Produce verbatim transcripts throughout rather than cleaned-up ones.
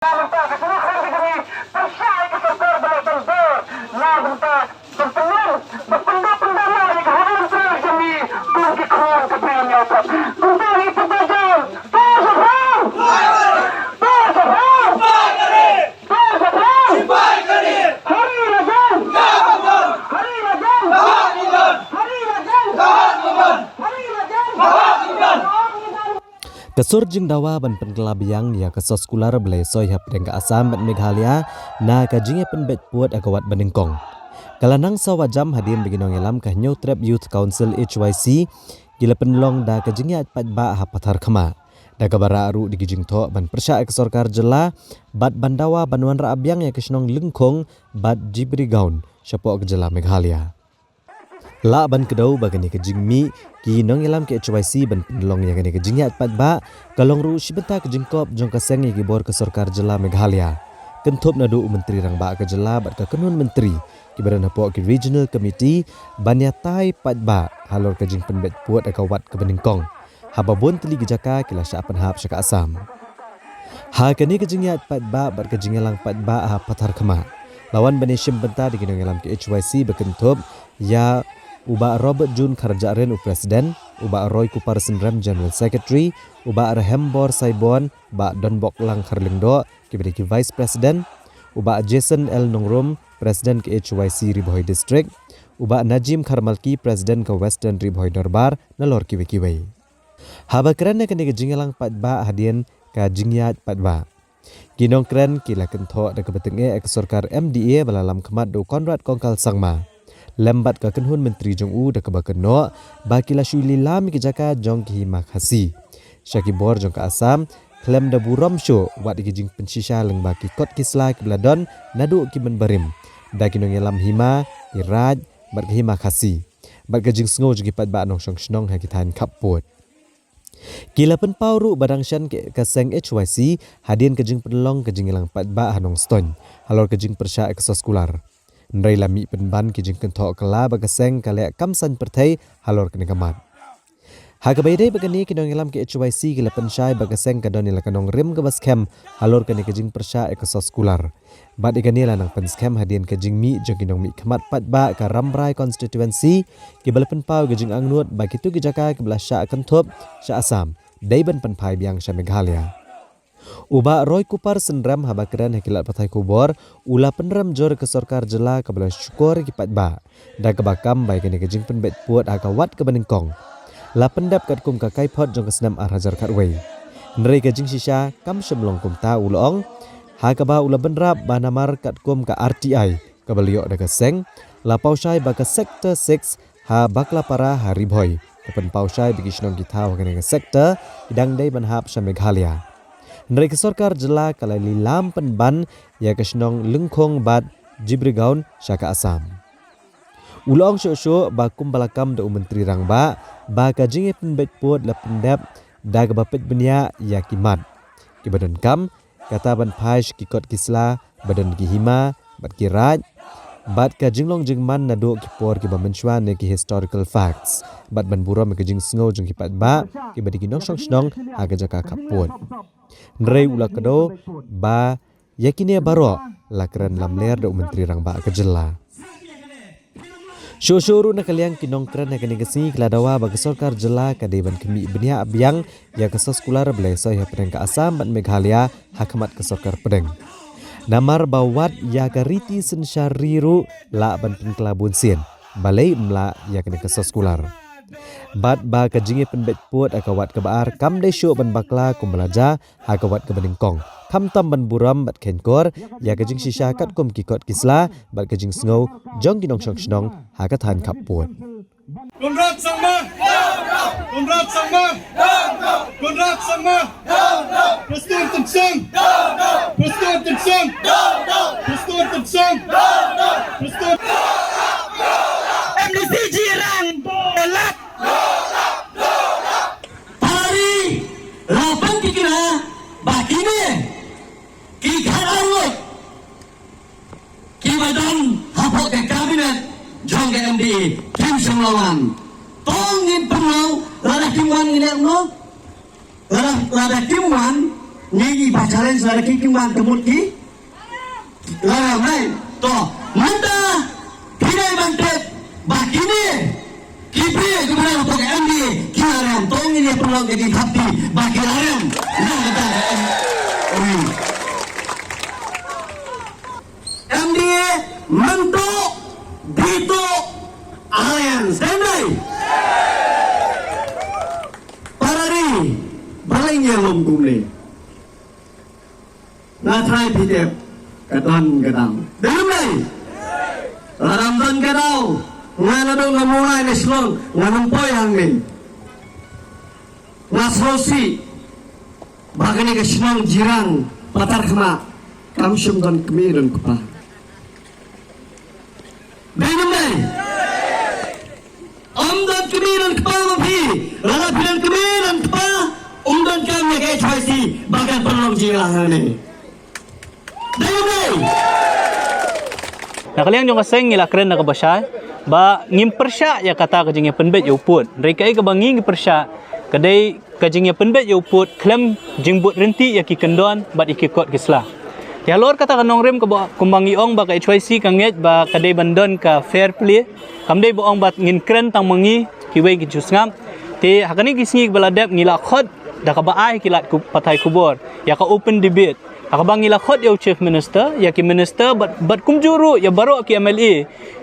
Ka sur jingdawa ban pynkylla biang ïa ka soskular ba la soi hapdeng ka Assam bad Meghalaya na ka jingïapynbeit pud ha ka wat banyngkong ka la nang sawa jam hadien ba ki nongïalam ka Hynñiewtrep Youth Council H Y C ki la pynlong da ka jingïaid paidbah ha Patharkhmah, da kaba rah ruh da ki jingthoh ban pyrshah ïa ka sorkar jylla bad ban dawa ban wanrah biang ïa ka shnong Lyngkhong bad Jibrigaon shapoh ka jylla Meghalaya. Lah ban kdew ba kane ka jingmih ki nongïalam ka H Y C ban pynlong ïa kane ka jingïaid paidbah ka long ruh shi bynta ka jingkop jong ka seng ïa ki bor ka sorkar jylla Meghalaya, kynthup naduh u Myntri Rangbah ka jylla bad ka kynhun myntri kiba don hapoh ki Regional Committee ban ïatai paidbah halor ka jingpynbeit pud ha ka wat kaba nyngkong, haba bun tylli ki jaka ki la shah pynhap sha ka Assam. Ha kane ka jingïaid paidbah bad ka jingïalang paidbah ha Patharkhmah, la wan ban ïashim bynta da ki nongïalam ka H Y C ba kynthup ïa u Bah Robert June Kharjahrin, u President, u Bah Roy Kupar Synrem, General Secretary, u Bah Rahembor Saibon, Bah Donboklang Kharlyngdoh, kiba dei ki Vice President, u Bah Jason L Nongrum, President ka H Y C Ri Bhoi District, u Bah Najim Kharmalki, President ka Western Ri Bhoi Dorbar, nalor kiwei kiwei. Haba kren ha kane ka jingïalang paidbah hadien ka jingïaid paidbah, ki nongkren ki la kynthoh da kaba tyngeh ïa ka sorkar M D A ba la lam khmat da u Conrad Kongkal Sangma lem bad ka kynhun myntri jong u, da kaba kynnoh ba ki la shu lilam ïa ki jaka jong ki hima Khasi sha ki bor jong ka Assam khlem da burom shuh wat ïa ki jingpynshisha lyngba ki kot ki sla kiba la don naduh ki mynbarim da ki nongïalam hima, ki raid bad ka hima Khasi bad ka jingsngew jong ki paidbah nongshong shnong ha ki thaiñ khappud. Ki la pynpaw ruh ba dang shen ka seng H Y C hadien ka jingpynlong ka jingïalang paidbah ha Nongstoiñ halor ka jingpyrshah ïa ka soskular. Hynrei la mih pynban ki jingkynthoh kylla ba ka seng ka leh kam saiñ pyrthei halor kane ka mat. Ha kaba ïadei bad kane, ki nongïalam ka H Y C ki la pynshai ba ka seng ka don ïa la ka nongrim kaba skhem halor kane ka jingpyrshah ïa ka soskular. Bad ïa kane la nang pynskhem hadien ka jingmih jong ki nongmihkhmat paidbah ka Rambrai Constituency, kiba la pynpaw ïa ka jingangnud ba kito ki jaka kiba la shah kynthup sha Assam dei ban pynphai biang sha Meghalaya. U Bah Roy Kupar Synrem, haba kren ha ki lad pathai khubor, u la pynrem jur ïa ka sorkar jylla kaba la shukor ïa ki paidbah da kaba kam ba ïa kane ka jingpynbeit pud ha ka wat kaba nyngkong la pyndep katkum ka kaiphod jong ka snem ar hajar khatwei. Hynrei ka jingshisha kam shym long kumta, u la ong, ha kaba u la bynrap ba namar katkum ka R T I kaba la ïoh da ka seng, la paw shai ba ka Sector six ha Baklapara ha Ri Bhoi ka pynpaw shai ba ki shnong ki thaw ha kane ka sector ki dang dei ban hap sha Meghalaya. Hynrei ka sorkar jylla ka la lilam pynban ïa ka shnong Lyngkhong bad Jibrigaon sha ka Assam. U la ong shuh shuh ba kumba la kam da u Myntri Rangbah, ba ka jingïapynbeit pud la pyndep da kaba peit bniah ïa ki mat kiba donkam, kata ban phai sha ki kot ki sla ba don ki hima bad ki raid, bad ka jinglong jingman naduh ki por kiba mynshuwa ne ki historical facts, bad ban burom ïa ka jingsngew jong ki paidbah kiba dei ki nongshong shnong ha ka jaka khappud. Hynrei u la kdew ba ïa kine baroh la kren lamler da u Myntri Rangbah ka jylla. Shuh shuh ruh na ka liang, ki nongkren ha kane ka sngi ki la dawa ba ka sorkar jylla ka dei ban khmih bniah biang ïa ka soskular ba la soi hapdeng ka Assam bad Meghalaya ha khmat ka sorkar pdeng. Namar ba wat ïa ka riti synshar ri ruh lah ban pynkylla bunsien balei ym lah ïa kane ka soskular. Bad ba ka jingïapynbeit pud ha ka wat kaba ar kam dei shuh ban bakla kumba la jia ha ka wat kaba nyngkong, khamtam ban burom bad kheiñkor ïa ka jingshisha katkum ki kot ki sla bad ka jingsngew jong ki nongshong shnong ha ka thaiñ khappud. Conrad Sangma! Conrad Sangma! Conrad Sangma! Prestone Tynsong! Prestone Tynsong! Prestone Tynsong! Prestone M D C Jirang Bolat! Pari, la pyntikna ba kine ki khat arngut kiba don hapoh ka cabinet jong ka M D A kim shym la wan. To ngin pynlong, lada kim wan ngin ïa kumno? Lada, lada kim wan, Ngi ngi ba challenge la ki kim wan ka mut ki. La mai. To mynta phi dei ban tip ba kine ki briew ki briew hapoh ka M D A ki la rem. To ngin ïa pynlong ka jingthap ti ba ki la rem. Nang ka ta ka M D A. M D A mynta dei to alliance. Dei dei. Para ri balei ngi lum kumne. Nga trai phi tip ka don ka daw. Dei ym dei? Lada ym don ka daw nga naduh nga Mawlai na Shillong nga nang poi hangne. Nga sngewsih ba kane ka shnong Jirang Pathar Khmah kam shym don kmie don kpa. Dei ym dei? Ym don kmie don kpa ma phi. Lada phi don kmie don kpa, ym don kam ïa ka H Y C ba kan pynlong jingïalang hangne. Dei ym dei? Na ka liang jong ka seng ngi la kren da kaba shai ba ngim pyrshah ïa kata ka jingïapynbeit ïa u pud. Hynrei kaei kaba ngi ngi pyrshah ka dei ka jingïapynbeit ïa u pud khlem jingbud ryntih ïa ki kyndon bad ïa ki kot ki sla. Te halor kata ka nongrim kaba kumba ngi ong ba ka H Y C ka ngeit ba ka dei ban don ka fair play. Kam dei ba ong ba ngin kren tang ma ngi kiwei kin shu sngap. Te ha kane ki sngi ba la dep ngi la khot da kaba ai ki lad pathai khubor ïa ka open debate ha kaba ngi la khot ïa u Chief Minister, ïa ki Minister bad kumjuh ruh ïa baroh ki M L A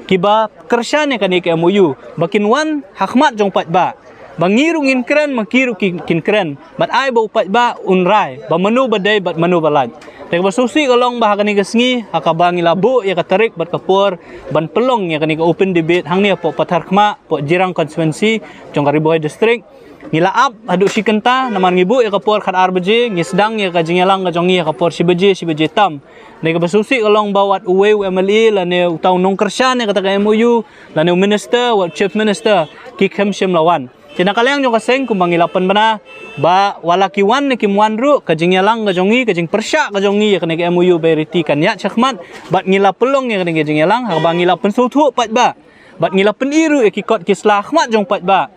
kiba kyrshan ïa kane ka M O U ba kin wan ha khmat jong paidbah. Ba ngi ruh ngin kren, ma ki ruh kin kren. Bad ai ba u paidbah un rai ba mano ba dei bad mano ba lait. Te kaba sngewsih ka long ba ha kane ka sngi ha kaba ngi la buh ïa ka tarik bad ka por ban pynlong ïa kane ka open debate hangne hapoh Pathar Khmah, hapoh Jirang constituency jong ka Ri Bhoi District. Ngi la ap haduh shi kynta namar ngi buh ïa ka por khat ar baje, ngi sdang ïa ka jingïalang ka jong ngi ïa ka por shi baje, shi baje tam. Te kaba sngewsih ka long ba wat uwei u M L A lane uta u nongkyrshan ïa kata ka M O U lane u Minister, wat Chief Minister ki khlem shym la wan. Te na ka liang jong ka seng kumba ngi la pynbna ba wat la ki wan ne kim wan ruh ka jingïalang ka jong ngi, ka jingpyrshah ka jong ngi ïa kane ka M O U ba ïa riti kan ïaid shakhmat bad ngi la pynlong ïa kane ka jingïalang ha kaba ngi la pynsngewthuh paidbah bad ngi la pyni ruh ïa ki kot ki sla ha khmat jong paidbah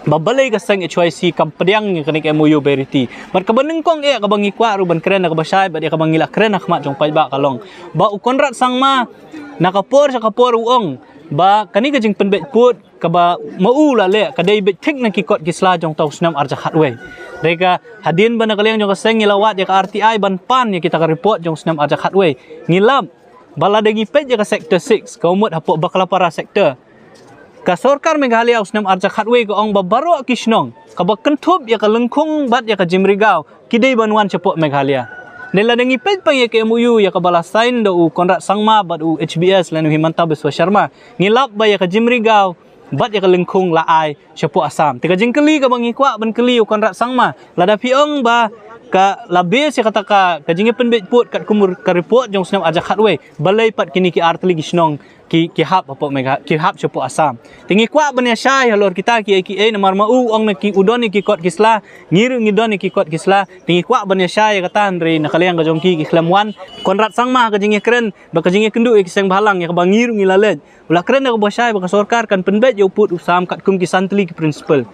ba balei ka seng H Y C kam pdiang ïa kane ka M O U ba ïa riti. Bad kaba nyngkong eh kaba ngi kwah ruh ban kren da kaba shai bad ïa kaba ngi la kren ha khmat jong paidbah ka long ba u Conrad Sangma na ka por sha ka por u ong ba kane ka jingpynbeit pud kaba ma u la leh ka dei beit thik na ki kot ki sla jong uta u snem arhajar khatwei. Te ka hadien ba na ka liang jong ka seng ngi la wad ïa ka R T I ban pan ïa kita ka report jong u snem arhajar khatwei. Ngi lap ba lada ngi peit ïa ka sector six ka mut hapoh Baklapara sector. Ka sorkar Meghalaya u snem arhajar khatwei ka ong ba baroh ki shnong kaba kynthup ïa ka Lyngkhung bad ïa ka Jymrigaw ki dei ban wan shapoh Meghalaya. Te lada ngi peit pang ïa ka M O U ïa kaba la sign da u Conrad Sangma bad u H B S lane u Himanta Biswa Sharma, ngi lap ba ïa ka Jymrigaw bad ïa ka Lyngkhung la ai shapoh Assam. Te ka jingkylli kaba ngi kwah ban kylli u Conrad Sangma, lada phi ong ba ka la base ïa kata ka, ka jingïapynbeit pud katkum ka report jong u snem arhajar khatwei, balei pat kine ki artylli ki shnong ki, ki hap hapoh Megha-, ki hap shapoh Assam. Te ngi kwah ban ïa shai halor kita kiei kiei namar ma u ong na ki u don ïa ki kot ki sla, ngi ruh ngi don ïa ki kot ki sla. Te ngi kwah ban ïa shai ïa kata hynrei na ka liang ka jong ki ki khlem wan. Conrad Sangma ha ka jingïakren bad ka jingïakynduh ïa ki seng bhalang ïa kaba ngi ruh ngi la leit, u la kren da kaba shai ba ka sorkar kan pynbeit ïa u pud u Assam katkum ki san tylli ki principal.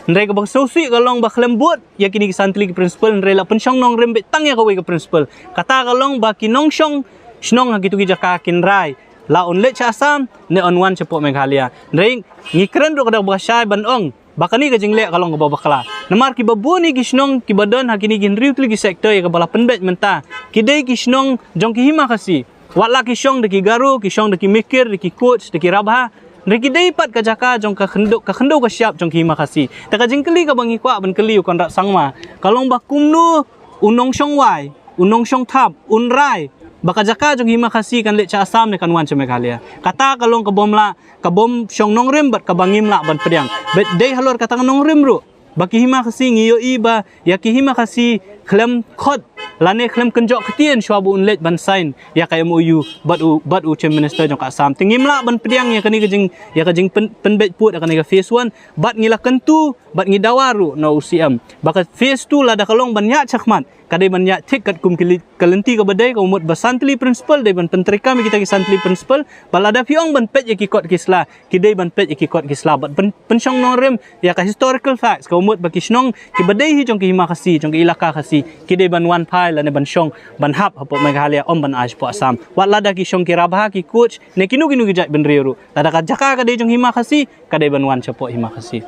Hynrei kaba sngewsih ka long ba khlem bud ïa kine ki san tylli ki principal hynrei la pynshong nongrim beit tang ïa kawei ka principal. Kata ka long ba ki nongshong shnong ha kito ki jaka kin rai la un leit sha Assam ne un wan shapoh Meghalaya. Hynrei ngi kren ruh ka da kaba shai ban ong ba kane ka jingleh ka long kaba bakla. Namar kiba bun ïa ki shnong kiba don ha kine ki hynriew tylli ki sector ïa kaba la pynbeit mynta ki dei ki shnong jong ki Hima Khasi. Wat la ki shong da ki Garo, ki shong da ki Mikir, da ki Koch, da ki Rabha. Hynrei ki dei pat ka jaka jong ka khyndew, ka khyndew ka shyiap jong ki Hima Khasi. Te ka jingkylli kaba ngi kwah ban kylli u Conrad Sangma ka long ba kumno u nongshong wai, u nongshong thap un rai ba ka jaka jong ki Hima Khasi kan leit sha Assam ne kan wan sha Meghalaya. Kata ka long ka bym lah, ka bym shong nongrim bad kaba ngim lah ban pdiang. Bad dei halor kata ka nongrim ruh ba ki Hima Khasi ngi ïohi ba ïa ki Hima Khasi khlem khot lane khlem kynjoh ktien shuwa ba un leit ban sign ïa ka M O U bad u, bad u Chief Minister jong ka Assam. Te ngim lah ban pdiang ïa kane ka jing, ïa ka jingpyn, pynbeit pud ïa kane ka phase one bad ngi la kyntu bad ngi dawa ruh na u C M ba ka phase two lada ka long ban ïaid shakhmat ka dei ban ïaid thik katkum ki li-, ka lynti kaba dei, ka mut ba san tylli principle dei ban pyntreikam ïa kita ki san tylli principle, bad lada phi ong ban peit ïa ki kot ki sla, ki dei ban peit ïa ki kot ki sla, bad pyn-, pynshong nongrim ïa ka historical facts, ka mut ba ki shnong kiba dei hi jong ki hima Khasi, jong ki ilaka Khasi, ki dei ban wan phai lane ban shong, ban hap hapoh Meghalaya, ym ban ai shapoh Assam. Wat lada ki shong ki Rabha, ki Koch, ne kino kino ki jaitbynriew ruh, lada ka jaka ka dei jong hima Khasi, ka dei ban wan shapoh hima Khasi.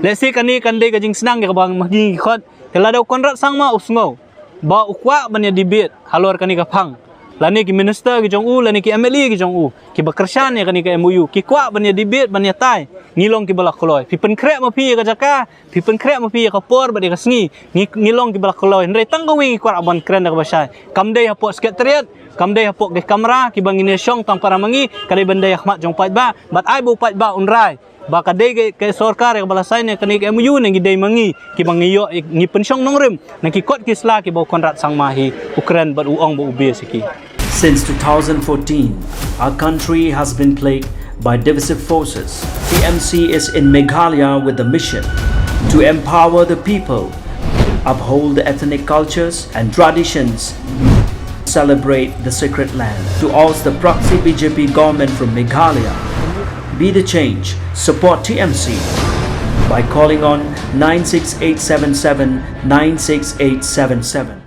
Lehse kane kan dei ka jingsnang ïa kaba ma ngi ngi khot, te lada u Conrad Sangma u sngew ba u kwah ban ïa debate halor kane ka phang, lane ki minister ki jong u, lane ki M L A ki jong u, kiba kyrshan ïa kane ka M O U, ki kwah ban ïa debate, ban ïatai, ngi long kiba la kloi. Phi pynkhreh ma phi ïa ka jaka, phi pynkhreh ma phi ïa ka por bad ïa ka sngi, ngi, ngi long kiba la kloi. Hynrei tang kawei ngi kwah ban kren da kaba shai. Kam dei hapoh Secretariat, kam dei hapoh ki kamra kiba ngin ïa shong tang para ma ngi, ka dei ban dei ha khmat jong u paidbah, bad ai ba u paidbah un rai ba ka dei ka, ka sorkar ïa kaba la sign ïa kane ka M O U, ne ngi dei ma ngi kiba ngi ïoh, ngi pynshong nongrim na ki kot ki sla kiba u Conrad Sangma hi u kren bad u ong ba u base ïa ki. Since two thousand fourteen, our country has been plagued by divisive forces. T M C is in Meghalaya with the mission to empower the people, uphold the ethnic cultures and traditions, celebrate the sacred land. To oust the proxy B J P government from Meghalaya, be the change, support T M C by calling on nine six eight seven seven nine six eight seven seven.